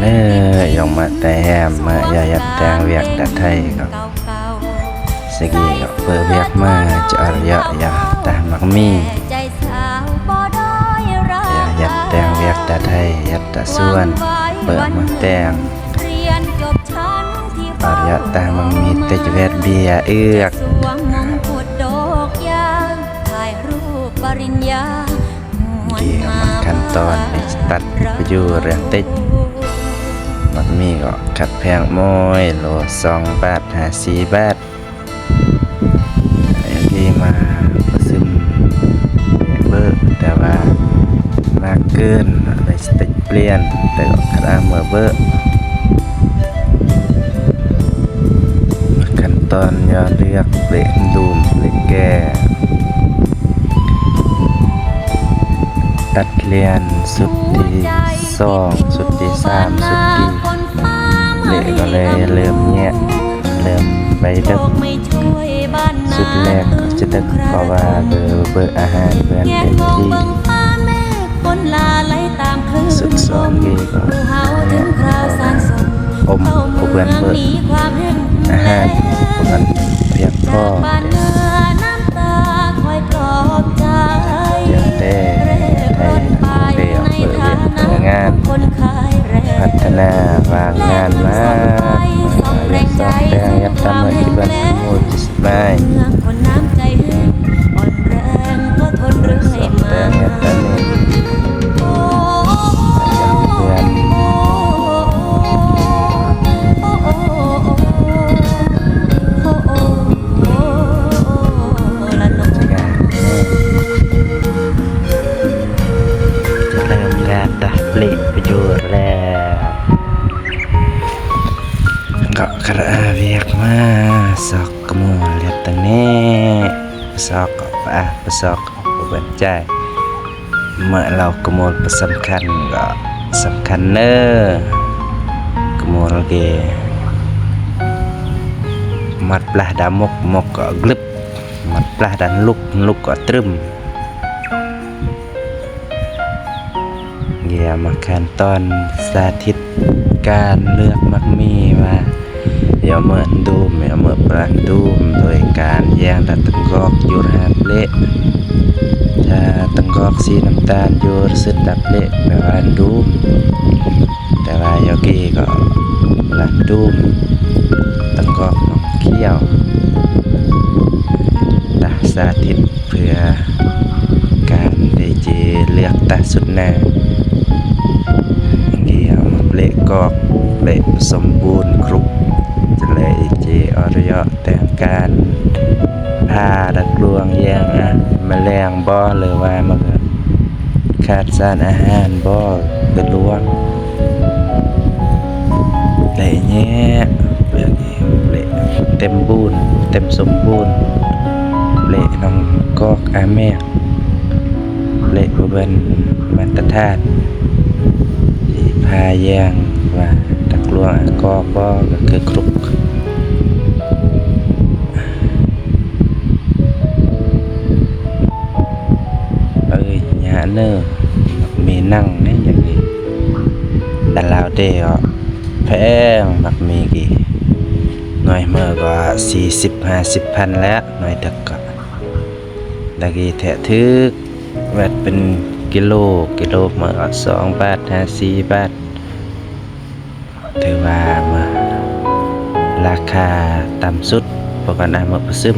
ເອີ ຢອງມາແຕ່ແຮມ ມາຢ່າຢັດແຕ່ງວຽກຕາໄທກໍ ສະກີກໍເປີວຽກມາຈະອາລະຢະຢາຕາມັກມີ ຢ່າຢັດແຕ່ງວຽກຕາໄທ ຢັດຕາຊວນ ເປີວມາແຕ່ງ ອາລະຢະຕາມັກມີ ເຕັດແວດເບຍເອືອກ ເກມຂັ້ນຕອນໃນຕັດປະຍຸເລື່ອງເຕັດ ມັກມີກໍຂັດແພງມອຍໂລສອງບາດຫາສີ່ບາດ ທີ່ມາປະຊຸມເບີ ແຕ່ວ່າມາເກີນ ໄດ້ສະຕິກປ່ຽນ ແຕ່ກໍຄັດອາເມີເບີ ຂັ້ນຕອນຢ່າເລືອກເລກດູມເລກແກ່ ຕັດລຽນຊຸດທີສອງ ຊຸດທີສາມ ຊຸດທີ ເລກກໍເລີຍເລີ່ມແຍະ ເລີ່ມໄປເດິກ ຊຸດແລກກໍຈະເດິກ ເພາະວ່າເບີ ເບີອາຫານເພື່ອນເຕັມທີ່ ຊຸດສອງນີ້ກໍແຍະ ອົມຜູ້ເພື່ອນເບີ ອາຫານຜູ້ເພື່ອນພຽງພໍ ແຕ່ໄທເຮົາໄດ້ເປີດວຽກເປີດງານ ພັດທະນາວ່າງງານມາ ສອບແຕ່ງເຮັດຕາມເມືອງທີ່ເພິ່ນໝູ່ ສະບາຍ ສອບແຕ່ງເຮັດຕາມເມືອງ ຈະເລີ່ມງານຕະເປະປະໂຍດແລ້ວ ກໍຄະລະອາວຽກມາ ສອກກະໂມເລັດຕັງແນ່ ສອກກໍປະ ສອກກໍບໍ່ເບິ່ງໃຈ ເມື່ອລາວກະໂມລປະສຳຄັນກໍສຳຄັນເນີ ກະໂມລເກ ມັດປາດາມົກ ມົກກໍກຶບ ມັດປາດາລຸກ ລຸກກໍຕຶມ ເກມາຂັ້ນຕອນສາທິດການເລືອກໝາກມີວ່າ ເອົາເມີດູມ ເອົາເມີປານດູມ ໂດຍການແຍງຕາຕັງກອກຢູ່ຮາບເລະ ຖ້າຕັງກອກສີນ້ຳຕານຢູ່ສຸດດັບເລະ ແປວ່າດູມ ແຕ່ວ່າຢໍເກກໍປານດູມ ຕັງກອກນ້ອງຂຽວ ຕາສາທິດ ເພື່ອການໄດ້ເຈເລືອກຕາສຸດໜ້າ ເກເອົາເລະກອກ ເລະສົມບູນ ຄຣບ ຈະເລະເຈອອດເຍາະແຕ່ງການ ພາດັກລວງແຍງອະມະແລງບໍ່ ຫຼືວ່າມັນຂາດສານອາຫານບໍ່ ກະລວງ ເລະແຍະ ເລະເຕັມບູນ ເຕັມສົມບູນ ເລະນ້ອງກອກອາແມກ ເລະບໍ່ເປັນມາດຕະຖານ ທີ່ພາແຍງວ່າດັກລວງອາກອກບໍ່ ກໍຄືຄຣບ ເອີຍ ຍາເນີ ມັກມີນັ່ງແນ່ຢ່າງນີ້ ແຕ່ລາວເດເອາະ ແພງມັກມີກີ ໜ່ວຍເມີກໍສີ່ສິບຫ້າສິບພັນແລ້ວ ໜ່ວຍເດິກກໍ ດາກີແທະຖືກ ແວັດເປັນກິໂລ ກິໂລເມີກໍສອງບາດຫາສີ່ບາດ ຖືວ່າມາລາຄາຕ່ຳສຸດ ພວກກັນນະມາປະຊຸມ